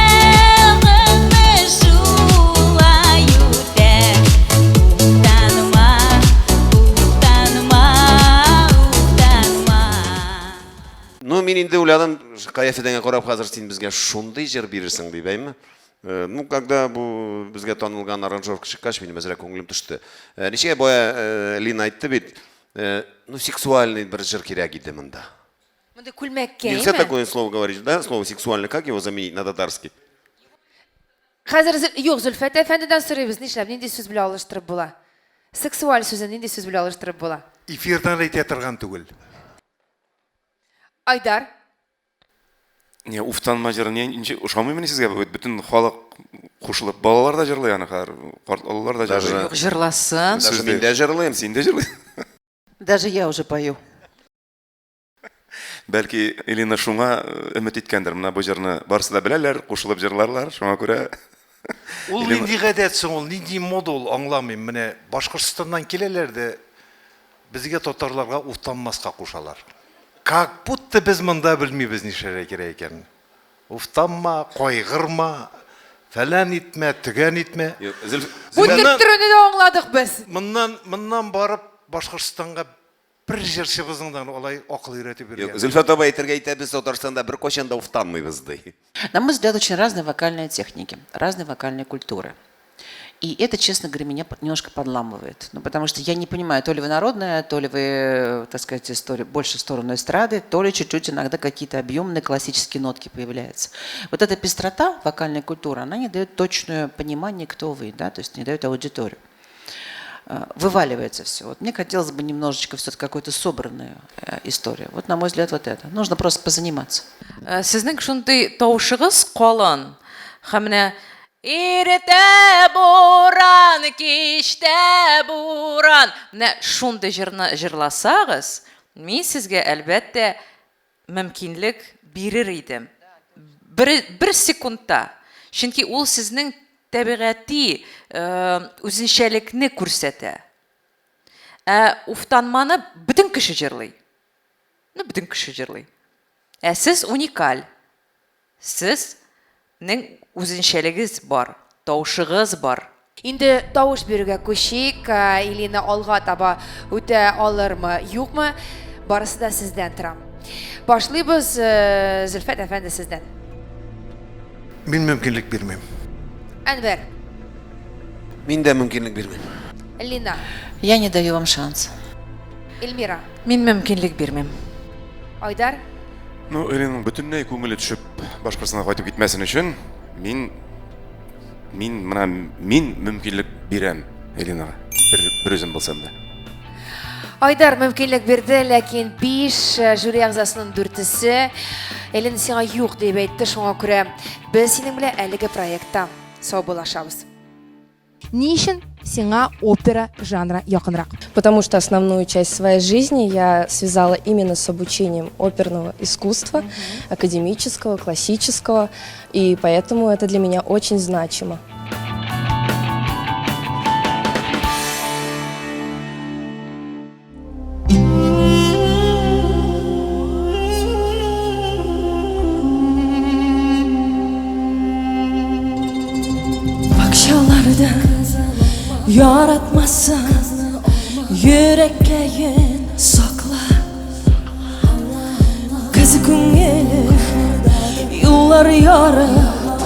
A: гомер шулай үтә. Уфтанма, уфтанма, уфтанма.
I: Ну, мин инде уйладым, кыяфәтеңә карап, хәзер син безгә шундый җыр бирерсең дип, әйме? Ну, когда бу безгә танылган аранжировка чыккач, минем әзрәк күңелем төште. Ничә бая Лина әйтте бит, ну, сексуальный бер җыр кирәк иде монда.
B: Мондый күлмәккә,
I: Нельзя
B: әйме?
I: такое слово говорить, да? Слово сексуальный, как его заменить на татарский?
B: Хәзер юк, Зөлфәт әфәндедән сорыйбыз, нишләп, нинди сүз белән алыштырып була? Сексуаль сүзен нинди сүз белән алыштырып була?
G: Эфирдан әйтә торган түгел.
B: Айдар.
F: Не, Уфтанма җыры не ничек ошамыймыни сезгә? Бу бит бөтен халык кушылып, балалар да җырлый аны хәзер, карт олылар да җырлый.
H: Юк, җырласын.
I: Даже мин дә җырлыйм.
F: Син дә җырлыйсың.
E: Даже я уже пою.
F: Бәлки Элина шуңа э, өмет иткәндер. Менә бу җырны барысы да беләләр, кушылып җырларлар, шуңа күрә
G: Ул нинди гадәт соң ул, нинди мода ул, аңламыйм. Менә Башкортстаннан киләләр дә, безгә татарларга уфтанмаска кушалар. Как будто без монда белмибез нишләргә кирәк икәнен. Уфтанма, кайгырма, фәлән итмә, төгән итмә.
B: Бу төрттерүне дә аңладык без.
G: Моннан, моннан барып Башкортстанга бер җырчыбызның да алай акыл өйрәтеп йөргәне.
I: Юк, Зөлфәт абый әйтергә итә, без Татарстанда беркайчан да уфтанмыйбыз, ди.
E: На мой взгляд, очень разные вокальные техники, разные вокальные культуры. И это, честно говоря, меня немножко подламывает. Ну, потому что я не понимаю, то ли вы народная, то ли вы, э, так сказать, история, больше в сторону эстрады, то ли чуть-чуть иногда какие-то объемные классические нотки появляются. Вот эта пестрота вокальной культуры, она не дает точное понимание, кто вы, да, то есть не дает аудиторию. Э, вываливается все. Вот мне хотелось бы немножечко все-таки какую-то собранную э, историю. Вот, на мой взгляд, вот это. Нужно просто позаниматься.
H: Э, сезнең шундый тавышыгыз калын һәм менә Иртә буран, кичтә буран. Менә шундый җырны җырласагыз, мин сезгә, әлбәттә, мөмкинлек бирер идем. Бер, бер секундта. Чөнки ул сезнең табигати үзенчәлекне күрсәтә. Ә уфтанманы бөтен кеше җырлый. Ну, бөтен кеше җырлый. Ә сез уникаль. Сез нең үзенчәлегез бар, тавышыгыз бар.
B: Инде тавыш бирүгә күчик. Элина алга таба үтә алырмы, юкмы? Барысы да сездән тора. Башлыйбыз, Зөлфәт әфәнде, сездән.
G: Мин мөмкинлек бирмим.
B: Әнвәр.
I: Мин дә мөмкинлек бирмим.
B: Лина.
E: Я не даю вам шанс.
B: Эльмира.
H: Мин мөмкинлек бирмим.
B: Айдар.
F: Ну, Элинаның бөтенләй күңеле төшеп Башкортстанга кайтып китмәсен өчен, мин мин менә мин мөмкинлек бирәм Элинага. Бер, бер үзем булсам да.
B: Айдар мөмкинлек бирде, ләкин 5 э, жюри әгъзасының дүртесе Элина сиңа юк дип әйтте, шуңа күрә без синең белән әлеге проектта саубуллашабыз. Ни өчен сиңа опера жанры якынрак?
P: Потому что основную часть своей жизни я связала именно с обучением оперного искусства, академического, классического, и поэтому это для меня очень значимо.
A: Бакчаларда яратмасын йөрәккәен сакла Кыз күңеле юллар ярып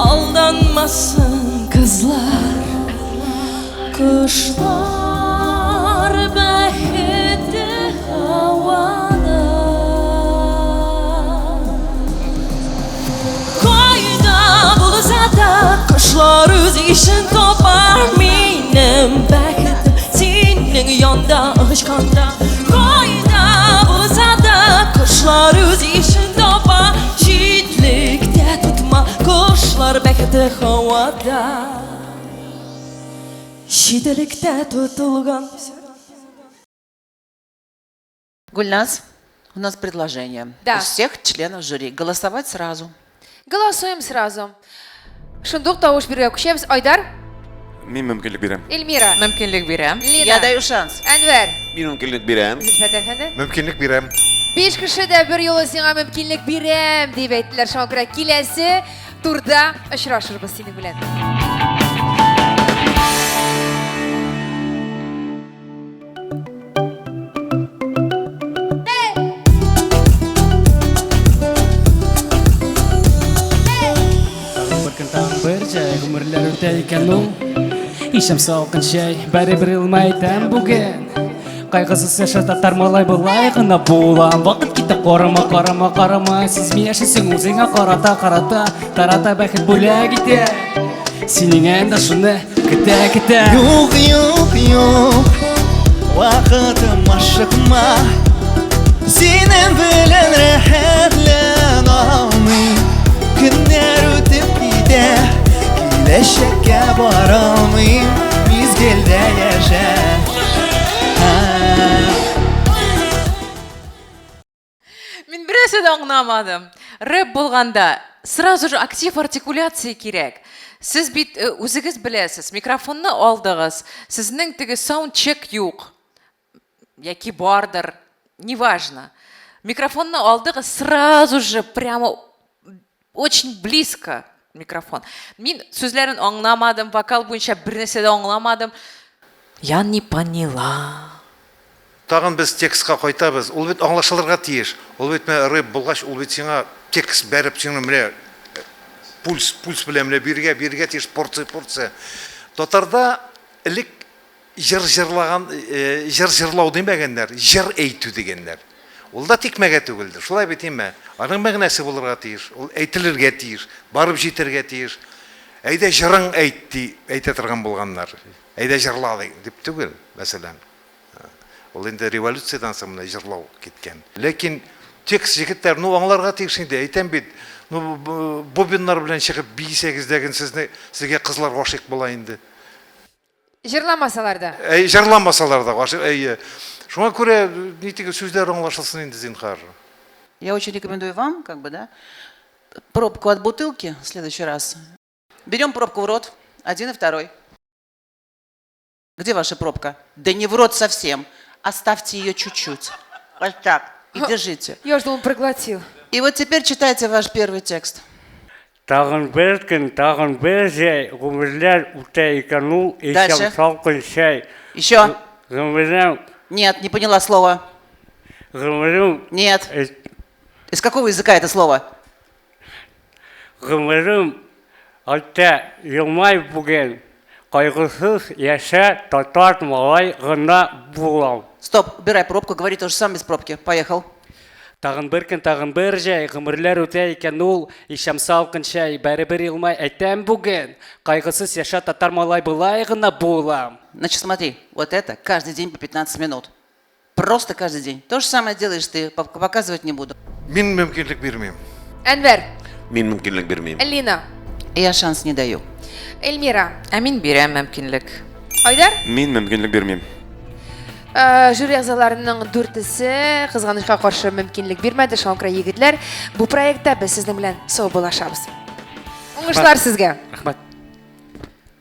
A: алданмасын кызлар Кошлар бәхете һавада. Кайда булса да кошлар үз ишен таба. Минем бәхетем синең янда очканда. Кайда булса да кошлар үз ишен таба. Читлектә тотма кошлар бәхете һавада. Читлектә тотылган.
E: Гульназ, у нас предложение.
B: Да.
E: У всех членов жюри голосовать сразу.
B: Голосуем сразу. Шундук тавыш бирүгә күчәбез. Айдар?
F: Мин мөмкинлек бирәм.
B: Эльмира.
H: Мөмкинлек бирәм.
B: Лина.
E: Я даю шанс.
B: Әнвәр.
I: Мин мөмкинлек бирәм.
B: Зөлфәт әфәнде.
G: Мөмкинлек бирәм.
B: Биш кеше дә бер юлы сиңа мөмкинлек бирәм дип әйттеләр. Шуңа күрә киләсе турда очрашырбыз синең белән.
K: Тагын бер көн, тагын бер җәй, гомерләр үтә икән ул. Ишәм салкын чәй, бәребер елмайтам бүген. Кайгысыз яшә татар малай болай гына була. Вакыт китә карама, карама, карама. Сизми яшисең үзеңә карата, карата. Тарата бәхет бүләк итә. Синең әнә шуны көтә, көтә.
Q: Юк, юк, юк, вакытым ашыкма. Синең белән рәхәтләнә алмыйм. Баралмыйм, мизгелдә яшә.
H: Мин бернәрсә дә аңламадым. Рэп булганда сразу же актив артикуляция кирәк. Сез бит э, үзегез беләсез, микрофонны алдыгыз, сезнең теге саундчек юк. Яки бардыр, неважно. Микрофонны алдыгыз, сразу же прямо очень близко микрофон. Мин сүзләрен аңламадым, вокал буенча бернәрсә дә аңламадым. Я не поняла.
G: Тагын без текстка кайтабыз. Ул бит аңлашылырга тиеш. Ул бит менә рэп булгач, ул бит сиңа текст бәреп, сиңа менә пульс, пульс белән менә бирергә, бирергә тиеш порция, порция. Татарда элек җыр җырлаган, җыр җырлау димәгәннәр, җыр әйтү дигәннәр. Ул да тикмәгә түгелдер. Шулай бит, име? Аның мәгънәсе булырга тиеш, ул әйтелергә тиеш, барып җитәргә тиеш. Әйдә җырың әйт, ди, әйтә торган булганнар. Әйдә җырла, ди, дип түгел, мәсәлән. Ул инде революциядән соң менә җырлау киткән. Ләкин текст егетләр, ну аңларга тиеш инде, әйтәм бит, ну бубеннар белән чыгып биесәгез дә сезне, сезгә кызлар гашыйк була инде.
B: Җырламасалар да.
G: Әй, җырламасалар да гашыйк, әйе. Шуңа күрә ни теге сүзләр аңлашылсын инде, зинһар.
E: Я очень рекомендую вам, как бы, да, пробку от бутылки в следующий раз. Берем пробку в рот, один и второй. Где ваша пробка? Да не в рот совсем. Оставьте ее чуть-чуть. Вот так. И держите.
B: Я жду, он проглотил.
E: И вот теперь читайте ваш первый текст.
R: Тагын бер көн, тагын бер җәй, гомерләр үтә икән ул, эчәм
E: Дальше.
R: салкын чәй.
E: Еще.
R: Гомерем,
E: Нет, не поняла слово.
R: гомерем,
E: Нет. Из какого языка это слово?
R: гомерем үтә, елмай бүген. Кайгысыз яшә, татар малай гына булам.
E: Стоп, убирай пробку, говори то же самое без пробки. Поехал.
R: Тагын бер көн, тагын бер җәй, гомерләр үтә икән ул, эчәм салкын чәй, бәребер елмай әйтәм бүген. Кайгысыз яшә, татар малай болай гына булам.
E: Значит, смотри, вот это каждый день по 15 минут. Просто каждый день. То же самое делаешь ты, показывать не буду.
G: Мин мөмкинлек бирмим.
B: Әнвәр,
I: Мин мөмкинлек бирмим.
B: Элина,
E: Я шанс не даю.
B: Эльмира,
H: Ә мин бирәм мөмкинлек.
B: Айдар?
F: Мин мөмкинлек бирмим.
B: Жюри әгъзаларының дүртесе кызганычка каршы мөмкинлек бирмәде. Шуңа күрә егетләр, бу проектта без сезнең белән саубуллашабыз. Уңышлар сезгә.
R: Рәхмәт.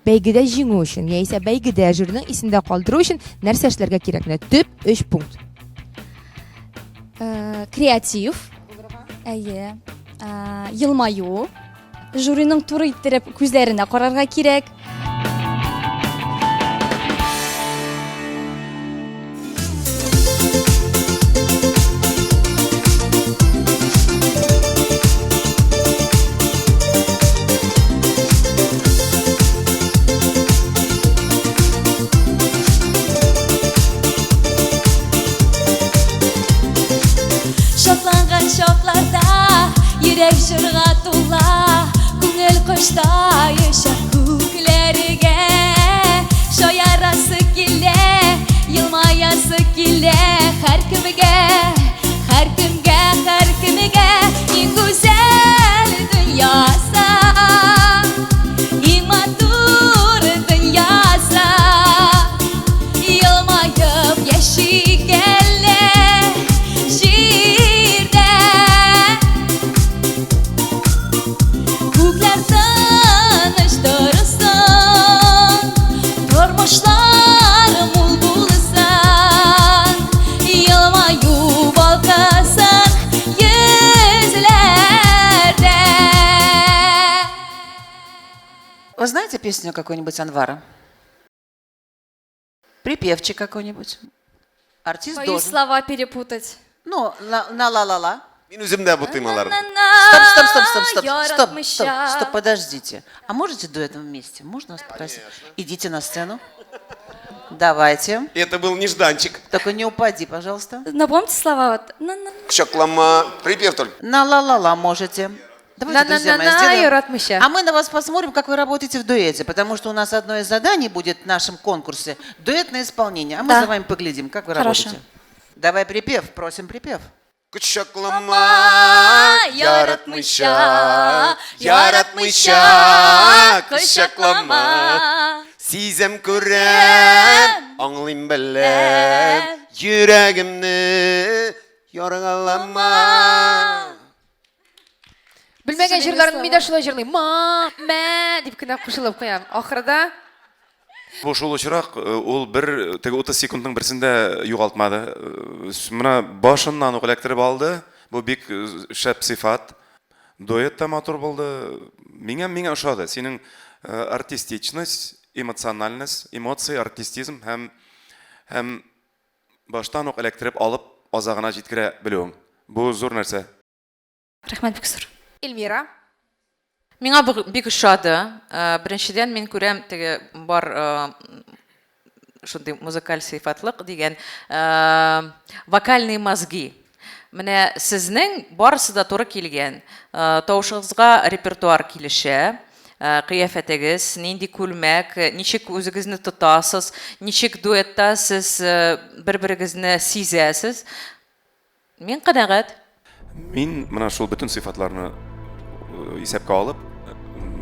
B: Бәйгедә җиңү өчен, яисә бәйгедә жюриның исендә калдыру өчен нәрсә эшләргә кирәк? Менә төп өч пункт.
A: Креатив. Әйе. Елмаю. Жюриның туры иттереп күзләренә карарга кирәк. Шатланган чакларда йөрәк җырга тула, күңел коштай оча күкләргә. Шаярасы килә, елмаясы килә һәркемгә, һәркемгә, һәркемгә. Иң гүзәл дөньясы, иң матур дөньясы. Елмаеп яшик әле җирдә. Күкләр тыныч торсын, тормышлар мул булсын, елмаю балкысын йөзләрдә.
E: Вы знаете песню какую-нибудь Анвара? Припевчик какой-нибудь? Артист
A: Боюсь
E: должен.
A: слова перепутать.
E: Ну, на ла-ла-ла.
I: Мин үзем дә бутыйм аларны.
E: Стоп, стоп, стоп, стоп, стоп, стоп,
A: Яратмыша.
E: стоп, стоп, подождите. А можете дуэтом вместе? Можно вас попросить? Идите на сцену. Давайте.
I: Это был нежданчик.
E: Только не упади, пожалуйста.
A: Напомните слова вот. На-на.
I: Кочаклама. Припев только.
E: На ла-ла-ла можете. Давайте, друзья мои,
B: На-на-на-на,
E: сделаем.
B: яратмыша.
E: А мы на вас посмотрим, как вы работаете в дуэте, потому что у нас одно из заданий будет в нашем конкурсе – дуэтное исполнение. А мы
A: Да.
E: за вами поглядим, как вы
A: Хорошо.
E: работаете. Давай припев, просим припев.
I: Кочаклама, яратмыйча, яратмыйча, кочаклама. Сизәм, күрәм, аңлыйм, беләм, йөрәгемне яргалама.
B: Белмәгән җырларын мин дә шулай җырлыйм. Ма, мә дип кенә кушылып куям. Ахырда
F: Бу шул очрак, э, ул бер э, теге 30 секундның берсен дә югалтмады. Э, менә башыннан ук эләктереп алды. Бу бик шәп сыйфат. Дуэт та матур булды. Миңа миңа ошады. Синең артистичность, эмоциональность, эмоции, артистизм һәм һәм баштан ук эләктереп алып азагына җиткерә белүең. Бу зур нәрсә.
D: Рәхмәт бик зур.
B: Эльмира.
H: Миңа бик ошады. Э, беренчедән, мин күрәм теге бар э, шундый музыкаль сыйфатлык дигән э, вокальные мозги. Менә сезнең барысы да туры килгән. Тавышыгызга репертуар килешә, кыяфәтегез, нинди күлмәк, ничек үзегезне тотасыз, ничек дуэтта сез бер-берегезне сизәсез. Мин канәгать.
F: Мин менә шул бөтен сыйфатларны э, исәпкә алып,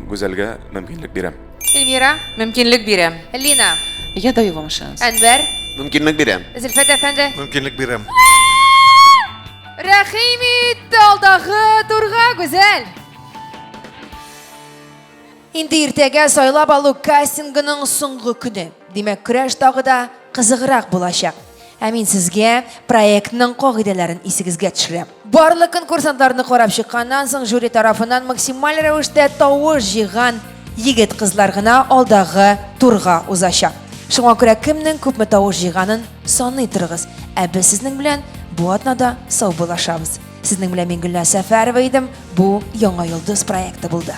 F: Гүзәлгә мөмкинлек бирәм.
B: Эльмира.
H: Мөмкинлек бирәм.
B: Лина.
E: Я даю вам шанс.
B: Әнвәр.
I: Мөмкинлек бирәм.
B: Зөлфәт әфәнде.
G: Мөмкинлек бирәм.
B: Рәхим ит алдагы турга, Гүзәл. Инде иртәгә сайлап алу кастингының соңгы көне. Димәк, көрәш тагы да кызыграк булачак. Ә мин сезгә проектның кагыйдәләрен исегезгә төшерәм. Барлык конкурсантларны карап чыкканнан соң жюри тарафыннан максималь рәвештә тавыш җыйган егет-кызлар гына алдагы турга узачак. Шуңа күрә кемнең күпме тавыш җыйганын саный торыгыз. Ә без сезнең белән бу атнада саубуллашабыз. Сезнең белән мин Гөлназ Сәфәрова идем. Бу Яңа йолдыз проекты булды.